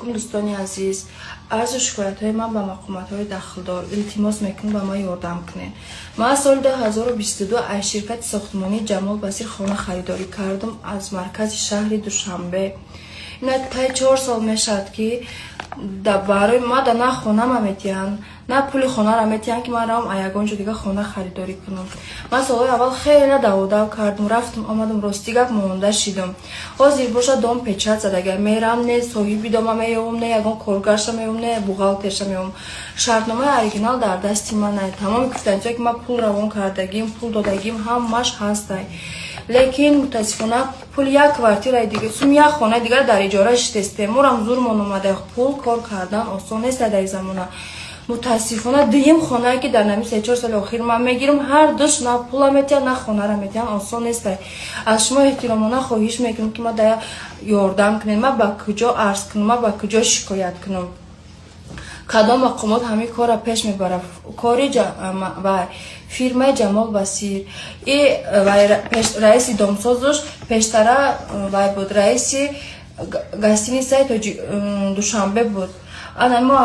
Алайкум, дӯстони азиз. Арзу шикоятҳои ман ба мақоматҳои дахлдор. Илтимос мекунам, ба ман ёрдам кунед. Ман соли 2022 аз ширкати сохтмонии Ҷамол Басир хона харидорӣ кардам аз маркази шаҳри Душанбе. Ина таи 4 сол мешавад, ки барои ма да на хонама метиҳанд, на пули хонаро метиҳанд, ки ман равам а ягон ҷо дига хона харидорӣ кунам. Ман солҳои аввал хеле даводав кардам, рафтам, омадам, рости гап, монда шидам. Ҳозир боша дом печать задага, мерам, не соҳиби дома меёвам, не ягон коргарша меёвам, не бухгалтерша меёвам. Шартномаи оригинал дар дасти ман. Тамоми квитансияе, ки ман пул равон кардагим, пул додагим, ҳамаш ҳастай. Лекин мутаассифона пули як квартираи дига, сум як хонаи дигар дар иҷора шитестем. Морам зурмон омада, пул кор кардан осон нест дар ин замона. Мутаассифона дуюм хонае, ки дар нами 3-4 соли охир ман мегирам, ҳар душ на пула метиҳанд, на хонара метиҳанд. Осон нестай. Аз шумо эҳтиромона хоҳиш мекунам, ки ма да ёрдам кунед. Ман ба куҷо арз кунам, ман ба куҷо шикоят кунам, кадом мақомот ҳамин корра пеш мебарад? Кори ва фирмаи Ҷамол Басир и раиси домсозуш пештара вай буд, раиси гостиницаи Душанбе буд. Ана мо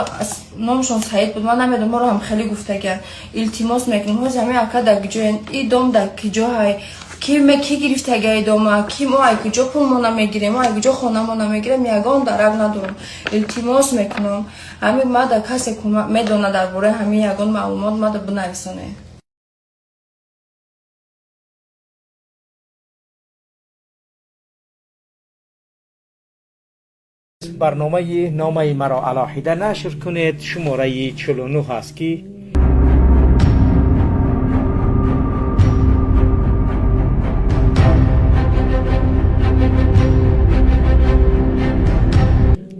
номшон Саид буд, ман намедонам, моро ҳам хеле гуфтагиан. Илтимос мекунам, ҳозир ҳамин ака дар куҷоян, и дом дар куҷо ҳай, ки гирифтагаи дома, ки мо ай куҷо пулмона мегирем, мо ай куҷо хонамона мегирем, ягон дарак надорам. Илтимос мекунам, ҳамин мада касе медонад дар бораи ҳамин ягон маълумот, мада бинависонед. Барномаи «Номаи маро алоҳида нашр кунед» шумораи 49 аст, ки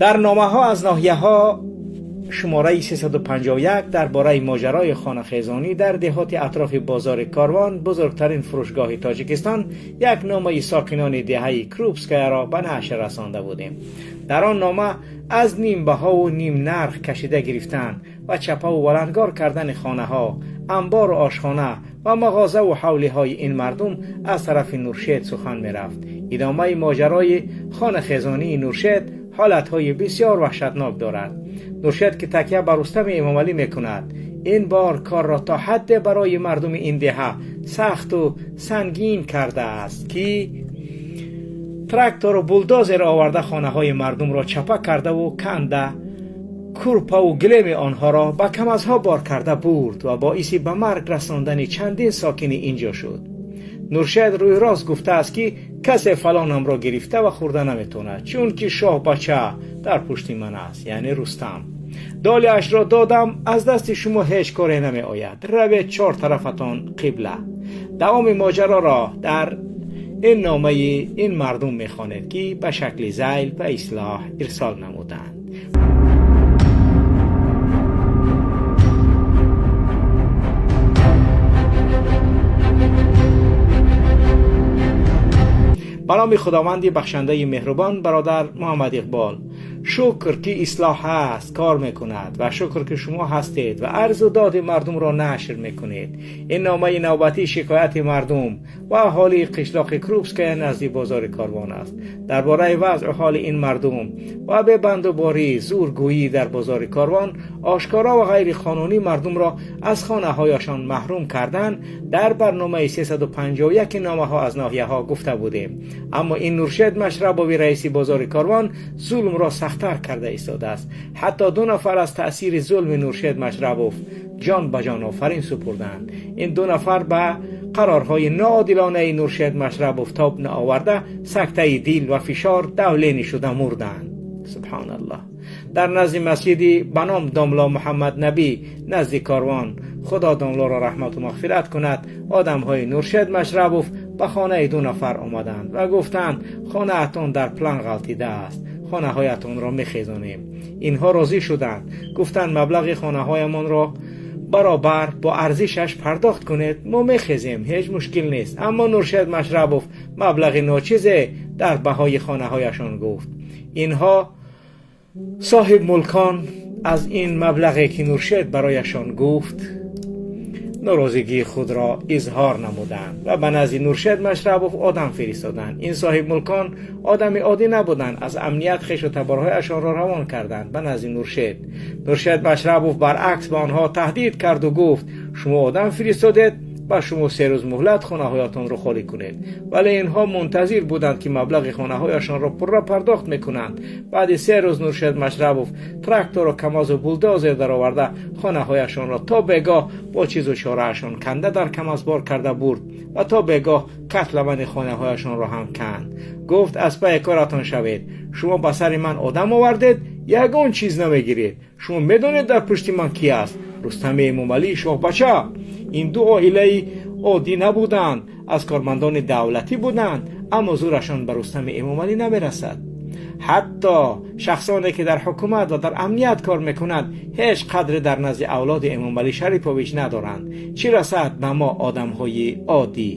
дар номаҳо аз ноҳияҳо шумораи 351 дар бораи моҷарои хонахезонӣ дар деҳоти атрофи бозори Корвон, бузургтарин фурӯшгоҳи Тоҷикистон, як номаи сокинони деҳаи Крупскаяро ба нашр расонда будем. Дар он нома аз нимбаҳову нимнарх кашида гирифтан ва чапаву валангор кардани хонаҳо, амбору ошхона ва мағозаву ҳавлиҳои ин мардум аз тарафи Нуршед сухан мерафт. Идомаи моҷарои хонахезонии Нуршед ҳолатҳои бисёр ваҳшатнок дорад. Нуршед, ки такя ба Рустами Эмомалӣ мекунад, ин бор корро то ҳадде барои мардуми ин деҳа сахту сангин кардааст, ки трактору булдозер оварда, хонаҳои мардумро чапа кардаву канда, курпаву гилеми онҳоро ба камазҳо бор карда бурд ва боиси ба марг расондани чандин сокини ин ҷо шуд. Нуршед рӯйрост гуфтааст, ки касе фалонамро гирифта ва хӯрда наметавонад, чунки шоҳбача дар пушти ман аст, яъне Рустам. Долиашро додам, аз дасти шумо ҳеҷ коре намеояд, равед, чор тарафатон қибла. Давоми моҷароро дар ин номаи ин мардум мехонед, ки ба шакли зайл ба Ислоҳ ирсол намуданд. Ба номи Худованди бахшандаи меҳрубон. Бародар Муҳаммад Иқбол, шукр, ки Ислоҳ ҳаст, кор мекунад, ва шукр, ки шумо ҳастед ва арзу доди мардумро нашр мекунед. Ин номаи навбатии шикояти мардум ва аҳолии қишлоқи Крупская назди бозори Корвон аст. Дар бораи вазъу ҳоли ин мардум ва бебандуборӣ, зургӯӣ дар бозори Корвон, ошкоро ва ғайриқонунӣ мардумро аз хонаҳояшон маҳрум кардан дар барномаи 351 номаҳо аз ноҳияҳо гуфта будем. Аммо ин Нуршед Машрабови, раиси бозори Корвон, зулмро сахттар карда истодааст. Ҳатто ду нафар аз таъсири зулми Нуршед Машрабов ҷон ба ҷон офарин супурданд. Ин ду нафар ба қарорҳои ноодилонаи Нуршед Машрабов тоб наоварда, сактаи дил ва фишор давление шуда мурданд. Субҳоналлоҳ. Дар назди масҷиди ба ном Домло Муҳаммад Набӣ назди Корвон, Худо домлоро раҳмату мағфират кунад, одамҳои Нуршед Машрабов ба хонаи ду нафар омаданд ва гуфтанд: «Хонаатон дар план ғалтидааст, хонаҳоятонро мехезонем». Инҳо розӣ шуданд. Гуфтанд: «Маблағи хонаҳоямонро баробар бо арзишаш пардохт кунед, мо мехезем, ҳеҷ мушкил нест». Аммо Нуршед Машрабов маблағи ночизе дар баҳои хонаҳояшон гуфт. Инҳо соҳибмулкон аз ин маблағе, ки Нуршед барояшон гуфт, Норозигии худро изҳор намуданд ва ба назди Нуршед Машрабов одам фиристоданд. Ин соҳибмулкон одами оддӣ набуданд, аз амният хешу таборҳояшонро равон карданд ба назди Нуршед. Нуршед Машрабов баръакс ба онҳо таҳдид карду гуфт: «Шумо одам фиристодед, ба шумо 3 рӯз муҳлат, хонаҳоятонро холӣ кунед». Вале инҳо мунтазир буданд, ки маблағи хонаҳояшонро пурра пардохт мекунанд. Баъди 3 рӯз Нуршед Машрабов трактору камазу булдозер дароварда, хонаҳояшонро то бегоҳ бо чизу чораашон канда, дар камаз бор карда бурд ва то бегоҳ котловани хонаҳояшонро ҳам канд. Гуфт: «Аз пайи коратон шавед, шумо ба сари ман одам овардед, ягон чиз намегиред. Шумо медонед, дар пушти ман ки аст? Рустами Эмомалӣ, шоҳбача». Ин ду оилаи оддӣ набуданд, аз кормандони давлатӣ буданд, аммо зӯрашон ба Рустами Эмомалӣ намерасад. Ҳатто шахсоне, ки дар ҳукумат ва дар амният кор мекунанд, ҳеҷ қадре дар назди авлоди Эмомалӣ Шарипович надоранд, чӣ расад ба мо, одамҳои оддӣ.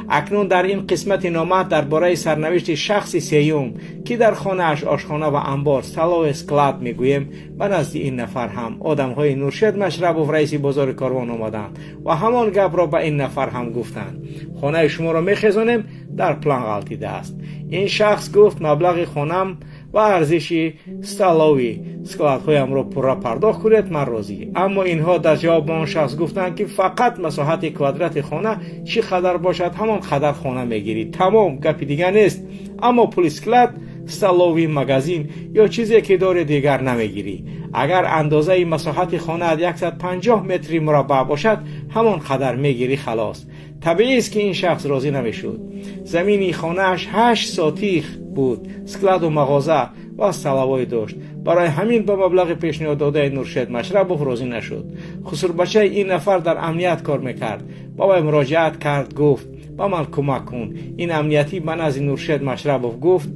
Акнун дар ин қисмати нома дар бораи сарнавишти шахси сеюм, ки дар хонааш ошхона ва амбор, столовая, склад мегӯем. Ба назди ин нафар ҳам одамҳои Нуршед Машрабов, раиси бозори Корвон, омаданд ва ҳамон гапро ба ин нафар ҳам гуфтанд: «Хонаи шуморо мехезонем, дар план ғалтидааст». Ин шахс гуфт: «Маблағи хонам ва арзиши столовый, складҳоямро пурра пардохт кунед, ман розӣ». Аммо инҳо дар ҷавоб ба он шахс гуфтанд, ки фақат масоҳати квадрати хона чӣ қадар бошад, ҳамон қадар хона мегирӣ, тамом, гапи дига нест. Аммо пули склад, столовый, магазин ё чизе ки дори, дигар намегирӣ. Агар андозаи масоҳати хонаат 150 метри мураббаъ бошад, ҳамон қадар мегирӣ, халос. Табиист, ки ин шахс розӣ намешуд. Замини хонааш 8 сотих буд, складу мағоза ва столовой дошт. Барои ҳамин ба маблағи пешниҳоддодаи Нуршед Машрабов розӣ нашуд. Хусурбачаи ин нафар дар амният кор мекард. Ба вай муроҷиат кард, гуфт: «Ба ман кӯмак кун». Ин амниятӣ ба назди Нуршед Машрабов гуфт: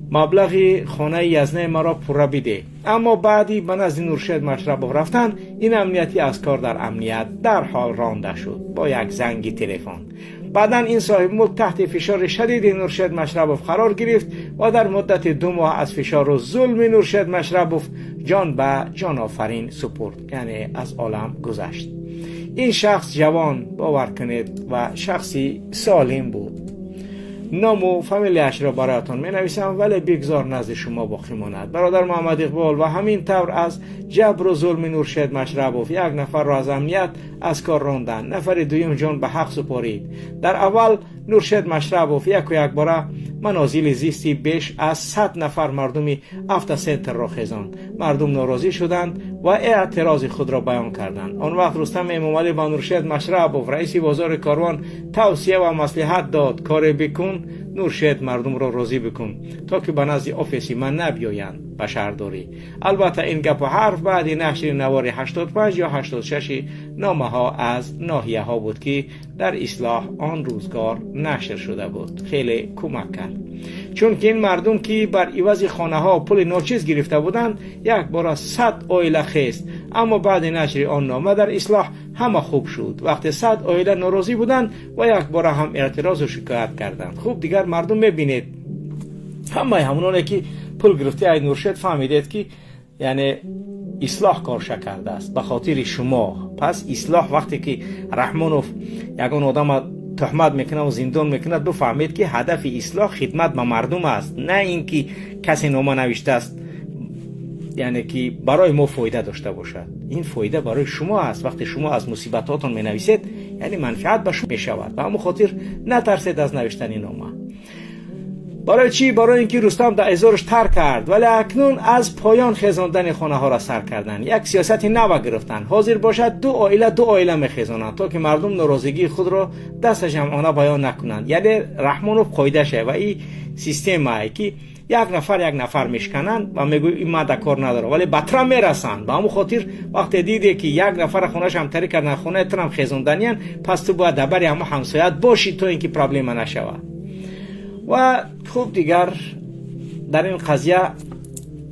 «Маблағи хонаи язнаи маро пурра бидеҳ». Аммо баъди ба назди Нуршед Машрабов рафтан, ин амниятӣ аз кор дар амният дарҳол ронда шуд бо як занги телефон. Баъдан ин соҳибмулк таҳти фишори шадиди Нуршед Машрабов қарор гирифт ва дар муддати 2 моҳ аз фишору зулми Нуршед Машрабов ҷон ба ҷонофарин супурд, яъне аз олам гузашт. Ин шахс ҷавон, бовар кунед, ва шахси солим буд. Ному фамилияшро бароятон менависам, вале бигзор назди шумо боқӣ монад, бародар Муҳаммад Иқбол. Ва ҳамин тавр аз ҷабру зулми Нуршед Машрабов як нафарро аз амният аз кор ронданд, нафари дуюм ҷон ба ҳақ супорид. Дар аввал Нуршед Машрабов яку якбора манозили зисти беш аз 100 нафар мардуми Автосентрро хезонд. Мардум норозӣ шуданд ва эътирози худро баён карданд. Он вақт Рустам Эмомалӣ ба Нуршед Машрабов, раиси бозори Корвон, тавсия ва маслиҳат дод: «Коре бикун, Нуршед, мардумро розӣ бикун, то ки ба назди офиси ман набиёянд, ба шаҳрдорӣ». Албатта, ин гапу ҳарф баъди нашри навори 85 ё 86 номаҳо аз ноҳияҳо буд, ки дар Ислоҳ он рӯзгор нашр шуда буд. Хеле кӯмак кард, чунки ин мардум, ки бар ивази хонаҳо пули ночиз гирифта буданд, як бора 100 оила хест. Аммо баъди нашри он нома дар Ислоҳ ҳама хуб шуд. Вақте 100 оила норозӣ буданд ва якбора ҳам эътирозу шикоят карданд, хуб, дигар мардум мебинед, ҳамаи ҳамононе ки пул гирифта ай Нуршед, фаҳмидед, ки яъне Ислоҳ корша кардааст ба хотири шумо. Пас Ислоҳ вақте ки Раҳмонов ягон одама туҳмат мекунад ва зиндон мекунад, бифаҳмед, ки ҳадафи Ислоҳ хидмат ба мардум аст, на ин ки касе нома навиштааст, яъне ки барои мо фоида дошта бошад. Ин фоида барои шумо аст. Вақте шумо аз мусибатҳотон менависед, яъне манфиат ба шумо мешавад. Ба ҳамон хотир натарсед аз навиштани нома. Барои чӣ? Барои ин ки Рустам дар изораш тар кард, вале акнун аз поён хезондани хонаҳоро сар карданд, як сиёсати нава гирифтанд. Ҳозир бошад, ду оила ду оила мехезонанд, то ки мардум норозигии худро дастаҷамъона баён накунанд. Яъне Раҳмонов қоидаша ва и системае, ки як нафар як нафар мешкананд ва мегӯ: «Ин ман да кор надорам», вале ба трам мерасанд. Ба ҳамон хотир вақте диде, ки як нафара хонааш ҳамтарӣ кардан, хонаи трам хезонданиянд, пас ту бояд дар бари ҳамо ҳамсоят бошӣ, то ин ки проблема нашавад. Ва хуб, дигар дар ин қазия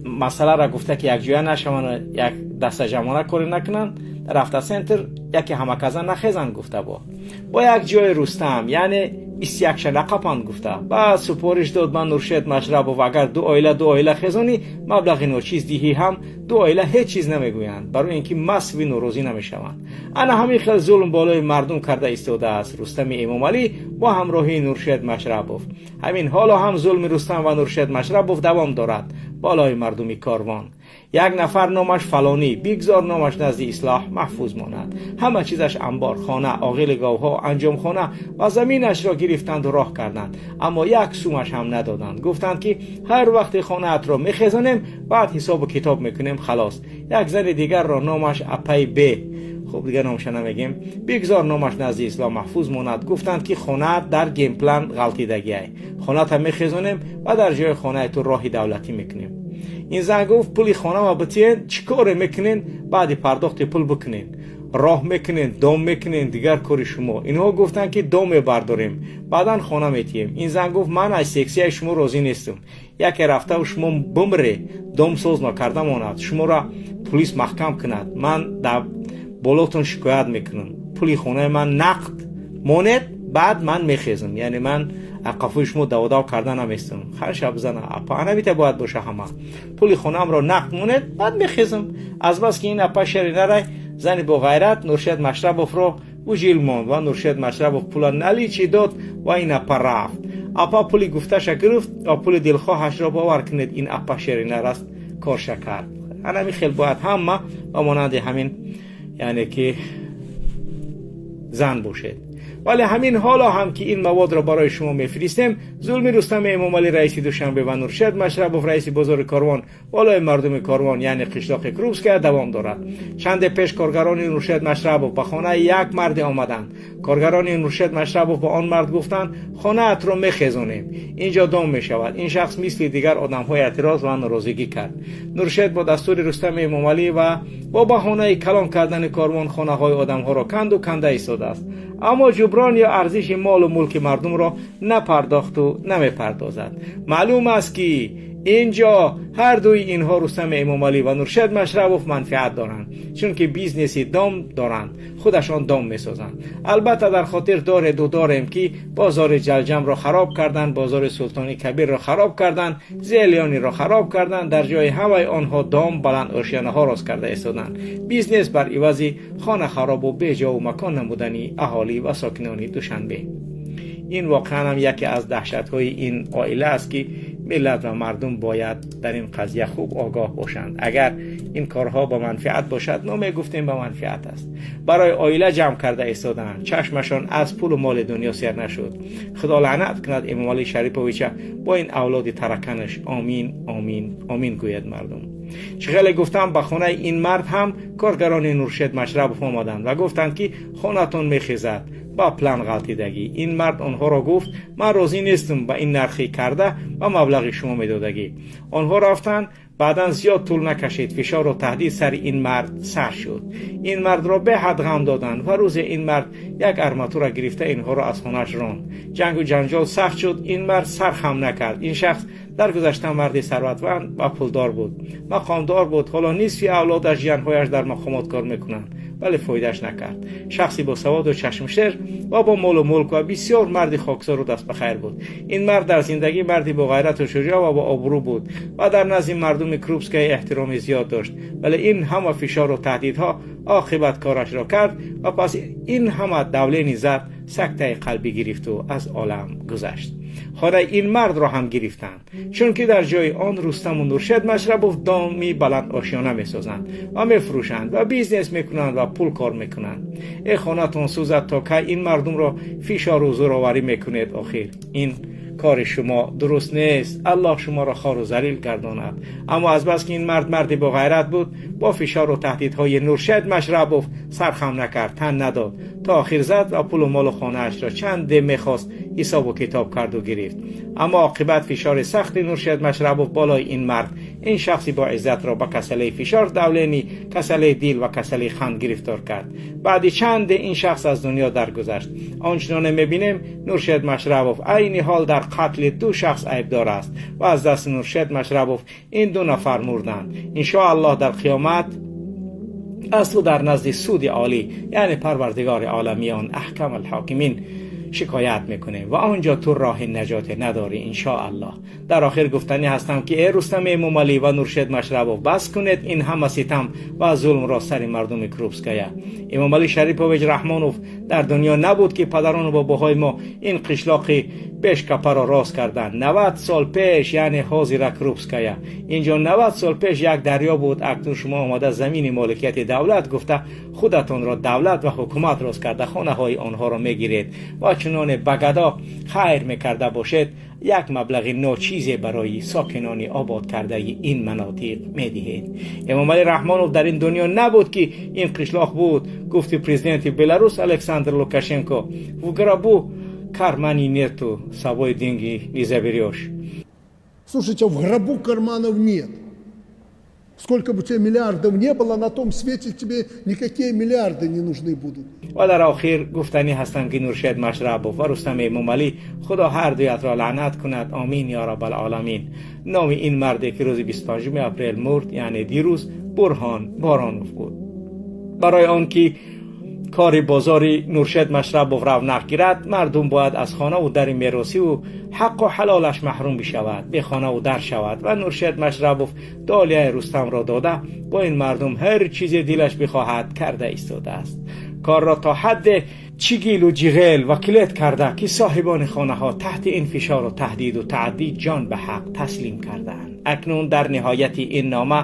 масъаларо гуфта, ки якҷоя нашаванд, як дастаҷамъона коре накунанд, дар Автосентр яке ҳамаказа нахезанд гуфта, бо як ҷои Рустам, яъне 21 ша нақапанд гуфта. Баъд супориш дод ба Нуршед Машрабов: агар ду оила, ду оила хезонӣ, маблағи ночиз диҳӣ ҳам, ду оила ҳеҷ чиз намегӯянд, барои ин ки масви норозӣ намешаванд. Ана ҳамин хел зулм болои мардум карда истодааст Рустами Эмомалӣ бо ҳамроҳии Нуршед Машрабов. Ҳамин ҳоло ҳам зулми Рустам ва Нуршед Машрабов давом дорад болои мардуми Корвон. Як нафар, номаш фалонӣ, бигзор номаш назди ислоҳ маҳфуз монад, ҳама чизаш, амбор, хона, оғили говҳо, анҷомхона ва заминашро гирифтанду роҳ карданд, аммо як сумаш ҳам надоданд. Гуфтанд, ки ҳар вақте хонаатро мехезонем, баъд ҳисобу китоб мекунем, халос. Як зани дигарро, номаш апай б, хуб, дигар номаша намегем, бигзор номаш назди ислоҳ маҳфуз монад, гуфтанд, ки хонаат дар генплан ғалтидагиай, хонаата мехезонем ва дар ҷои хонаи ту роҳи давлатӣ мекунем. Ин зан гуфт: «Пули хонама битиен, чӣ коре мекунен, баъди пардохти пул бикунен, роҳ мекунен, дом мекунен, дигар кори шумо». Инҳо гуфтанд, ки дом мебардорем, баъдан хона метиҳем. Ин зан гуфт: «Ман аз сексияи шумо розӣ нестам. Яке рафтаву шумо бимре, дом соз накарда монад, шуморо пулис маҳкам кунад, ман дар болотон шикоят мекунам. Пули хонаи ман нақд монед, баъд ман мехезам, яъне ман қафои шумо даводав карда наместам». Ҳар шаб зана апа анавита бояд боша ҳама. «Пули хонаамро нақд монед, баъд мехезам». Азбаски ин апа шери нарай, зани бо ғайрат, Нуршед Машрабовро уҷил монд ва Нуршед Машрабов пула наличный дод ва ин апа рафт. Апа пули гуфташа гирифт ва пули дилхоҳашро, бовар кунед, ин апа шеринар аст, корша кард. Анами хел бояд ҳама ба монанди ҳамин, яъне ки зан бошед. Вале ҳамин ҳоло ҳам ки ин маводро барои шумо мефиристем, зулми Рустами Эмомалӣ, раиси Душанбе, ва Нуршед Машрабов, раиси бозори Корвон, болои мардуми Корвон, яъне қишлоқи Крупская, давом дорад. Чанде пеш коргарони Нуршед Машрабов ба хонаи як марде омаданд. Коргарони Нуршед Машрабов ба он мард гуфтанд: «Хонаатро мехезонем, инҷо дом мешавад». Ин шахс мисли дигар одамҳо эътироз ва норозигӣ кард. Нуршед бо дастури Рустами Эмомалӣ ва бо баҳонаи калон кардани Корвон хонаҳои одамҳоро канду канда истодааст, аммо ҷуброн ё арзиши молу мулки мардумро напардохту намепардозад. Маълум аст, ки инҷо ҳар дуи инҳо, Рустами Эмомалӣ ва Нуршед Машрабов, манфиат доранд, чунки бизнеси дом доранд, худашон дом месозанд. Албатта, дар хотир дореду дорем, ки бозори Ҷалҷамро хароб карданд, бозори Султони Кабирро хароб карданд, Зелёниро хароб карданд, дар ҷои ҳамаи онҳо дом, баланд ошёнаҳо рост карда истоданд. Бизнес бар ивази хонахаробу беҷову макон намудани аҳолӣ ва сокинони Душанбе. Ин воқеан ҳам яке аз даҳшатҳои ин оила аст, ки миллат ва мардум бояд дар ин қазия хуб огоҳ бошанд. Агар ин корҳо ба манфиат бошад, мо мегуфтем ба манфиат аст. Барои оила ҷамъ карда истоданд, чашмашон аз пулу моли дунё сер нашуд. Худо лаънат кунад Эмомалӣ Шариповича бо ин авлоди тараканаш. Омин, омин, омин гӯяд мардум. Чӣ хеле гуфтам, ба хонаи ин мард ҳам коргарони Нуршед Машрабов омаданд ва гуфтанд, ки хонатон мехезад, ба план ғалтидагӣ. Ин мард онҳоро гуфт: «Ман розӣ нестам ба ин нархи карда ва маблағи шумо медодагӣ». Онҳо рафтанд. Баъдан зиёд тӯл накашид, фишору таҳдид сари ин мард сар шуд. Ин мардро беҳад ғам доданд ва рӯзе ин мард як арматура гирифта, инҳоро аз хонааш ронд. Ҷангу ҷанҷол сахт шуд. Ин мард сар хам накард. Ин шахс дар гузашта марди сарватманд ва пулдор буд, мақомдор буд. Ҳоло нисфи авлодаш, ҷиянҳояш дар мақомот кор мекунанд, вале фоидааш накард. Шахси босаводу чашмшер ва бо молу мулк ва бисёр марди хоксору дастбахайр буд. Ин мард дар зиндагӣ марди боғайрату шуҷоъ ва бо обрӯ буд ва дар назди мардуми Крупская эҳтироми зиёд дошт. Вале ин ҳама фишору таҳдидҳо оқибат корашро кард ва пас ин ҳама давление зад, сактаи қалбӣ гирифту аз олам гузашт. Хонаи ин мардро ҳам гирифтанд, чунки дар ҷои он Рустаму Нуршед Машрабов доми баландошёна месозанд ва мефурӯшанд ва бизнес мекунанд ва пул кор мекунанд. Э, хонатон сӯзад, то кай ин мардумро фишору зӯроварӣ мекунед? Охир ин кори шумо дуруст нест. Аллоҳ шуморо хору залил гардонад. Аммо азбаски ин мард марди боғайрат буд, бо фишору таҳдидҳои Нуршед Машрабов сархам накард, тан надод, то охир зад ва пулу молу хонаашро чанде мехост ҳисобу китоб карду гирифт. Аммо оқибат фишори сахти Нуршед Машрабов болои ин мард ин шахси боиззатро ба касалии фишор, давление, касалии дил ва касалии қанд гирифтор кард. Баъди чанде ин шахс аз дунё даргузашт. Он чуноне мебинем, Нуршед Машрабов айни ҳол дар қатли ду шахс айбдор аст ва аз дасти Нуршед Машрабов ин ду нафар мурданд. Иншоаллоҳ, дар қиёмат аз ту дар назди суди олӣ, яъне Парвардигори оламиён, Аҳкам алҳокимин. شکایت میکنیم و آنجا تو راه نجات نداری ان الله. در آخر گفتنی هستم که ای رستم امامعلی و نورشید مشربوف، بس کنید این همه ستم و ظلم را سر مردم کروپسکایا. امامعلی شریپوویچ رحمانوف در دنیا نبود که پدران و باباهای ما این قشلاق بشکپه را راست کردند 90 سال پیش، یعنی حاضر کروپسکایا. اینجا 90 سال پیش یک دریا بود. اکنون شما آماده زمین مالکیت دولت گفته خودتان را دولت و حکومت راست کرده خانه های آنها را میگیرید و چنان بگدا خیر میکرده باشید، یک مبلغ ناچیزی برای ساکنان آباد کرده این مناطق میدهید. امام علی رحمانوف در این دنیا نبود که این قشلاق بود. گفتی پرزیدنت بلاروس الکساندر لوکاشنکو: в гробу кармани нету, с собой деньги не заберешь. Слушайте, в гробу карманов нет. Сколько бы у тебя миллиардов не было, на том свете тебе никакие миллиарды не нужны будут. و در آخر گفتنی هستم که نورشید مشربوف و رستم امامعلی، خدا هر دویت را لعنت کند، آمین یا رب العالمین. نام این مردی که روز 25 اپریل مرد، یعنی دیروز، برهان بارانوف بود. برای آنکه کار بازاری نورشید مشربوف رونق گیرد، مردم باید از خانه و در میراثی و حق و حلالش محروم بشود، به خانه و در شود و نورشید مشربوف دالیه رستم را داده با این مردم هر چیز دلش بخواهد کرده ایستاده است. کار را تا حد چیگیل و جیغل و کلت کرده که صاحبان خانه ها تحت این فشار و تهدید و تعدی جان به حق تسلیم کردند. اکنون در نهایت این نامه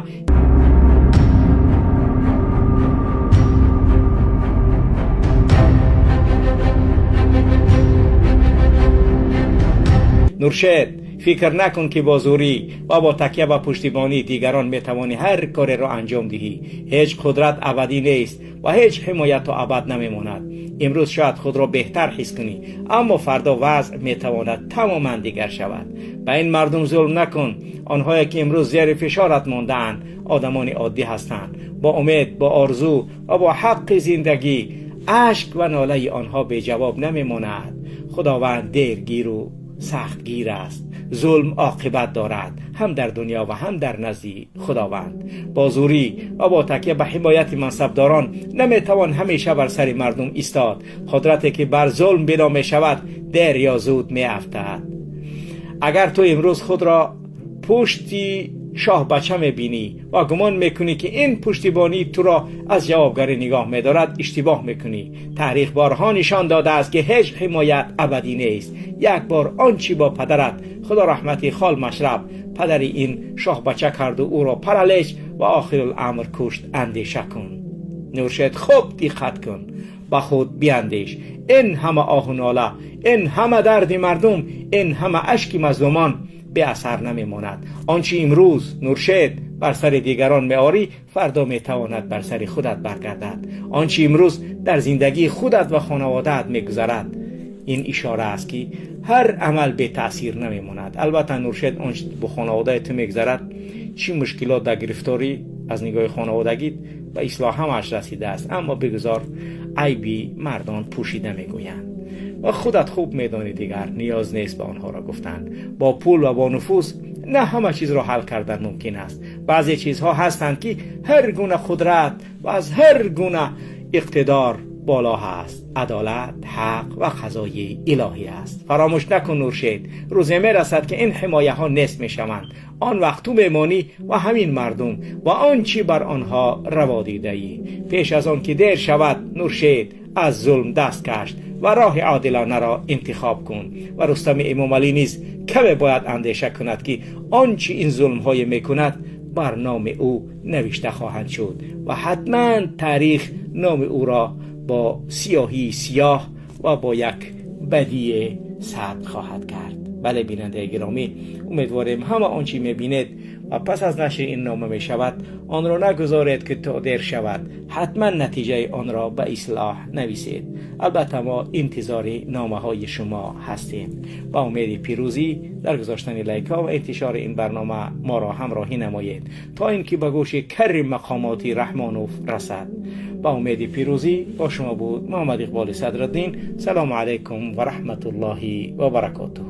نورشید، فکر نکن که با زوری و با تکیه به پشتیبانی دیگران میتوانی هر کاری را انجام دهی. هیچ قدرت ابدی نیست و هیچ حمایت تا ابد نمیماند. امروز شاید خود را بهتر حس کنی، اما فردا وضع میتواند تماما دیگر شود. به این مردم ظلم نکن. آنهایی که امروز زیر فشارت ماندهاند آدمان عادی هستند، با امید، با آرزو و با حق زندگی. اشک و ناله آنها به جواب نمیماند. خداوند دیرگیر و سختگیر است. ظلم عاقبت دارد، هم در دنیا و هم در نزد خداوند. با زوری و با تکیه به حمایت منصبداران نمیتوان همیشه بر سر مردم ایستاد. قدرتی که بر ظلم بنا می شود دیر یا زود می افتد. اگر تو امروز خود را پشتی شاه بچه میبینی و گمان میکنی که این پشتیبانی تو را از جوابگری نگاه میدارد، اشتباه میکنی. تاریخ بارها نشان داده است که هیچ حمایت ابدی نیست. یک بار آنچه با پدرت، خدا رحمتی خال مشرب، پدر این شاه بچه کرد و او را پرالش و آخر الامر کشت، اندیشه کن نورشید. خوب دقت کن، با خود بیاندیش. این همه آه و ناله، این همه درد مردم، این همه اشک مظلومان به اثر نمیماند. آنچه امروز نورشید بر سر دیگران میآری، فردا میتواند بر سر خودت برگردد. آنچه امروز در زندگی خودت و خانوادهت میگذرد این اشاره است که هر عمل به تاثیر نمیماند. البته نورشید، آنچه به خانواده تو میگذرد، چی مشکلات در گرفتاری از نگاه خانوادگی به اصلاح همش رسیده است، اما بگذار عیبی مردان پوشیده میگویند و خودت خوب میدانی، دیگر نیاز نیست به آنها را گفتن. با پول و با نفوذ نه همه چیز را حل کردن ممکن است. بعضی چیزها هستند که هر گونه قدرت و از هر گونه اقتدار بالا هست: عدالت، حق و قضای الهی است. فراموش نکن نورشید، روزی می رسد که این حمایه ها نیست می شوند. آن وقت تو میمانی و همین مردم و آنچه بر آنها روا دیده ای. پیش از آن که دیر شود نورشید، از ظلم دست کش و راه عادلانه را انتخاب کن. و رستم امامعلی نیز کمی باید اندیشه کند که آنچه این ظلم های میکند بر نام او نوشته خواهند شد و حتما تاریخ نام او را با سیاهی سیاه و با یک بدی ثبت خواهد کرد. بله بیننده گرامی، امیدواریم همه آنچه میبینید و پس از نشر این نامه می شود، آن را نگذارید که تا دیر شود. حتما نتیجه آن را به اصلاح نویسید. البته ما انتظار نامه های شما هستیم. با امید پیروزی، در گذاشتن لایک ها و انتشار این برنامه ما را همراهی نمایید تا اینکه به گوش کر مقاماتی رحمانوف رسد. با امید پیروزی، با شما بود محمد اقبال صدرالدین. سلام علیکم و رحمت الله و برکاته.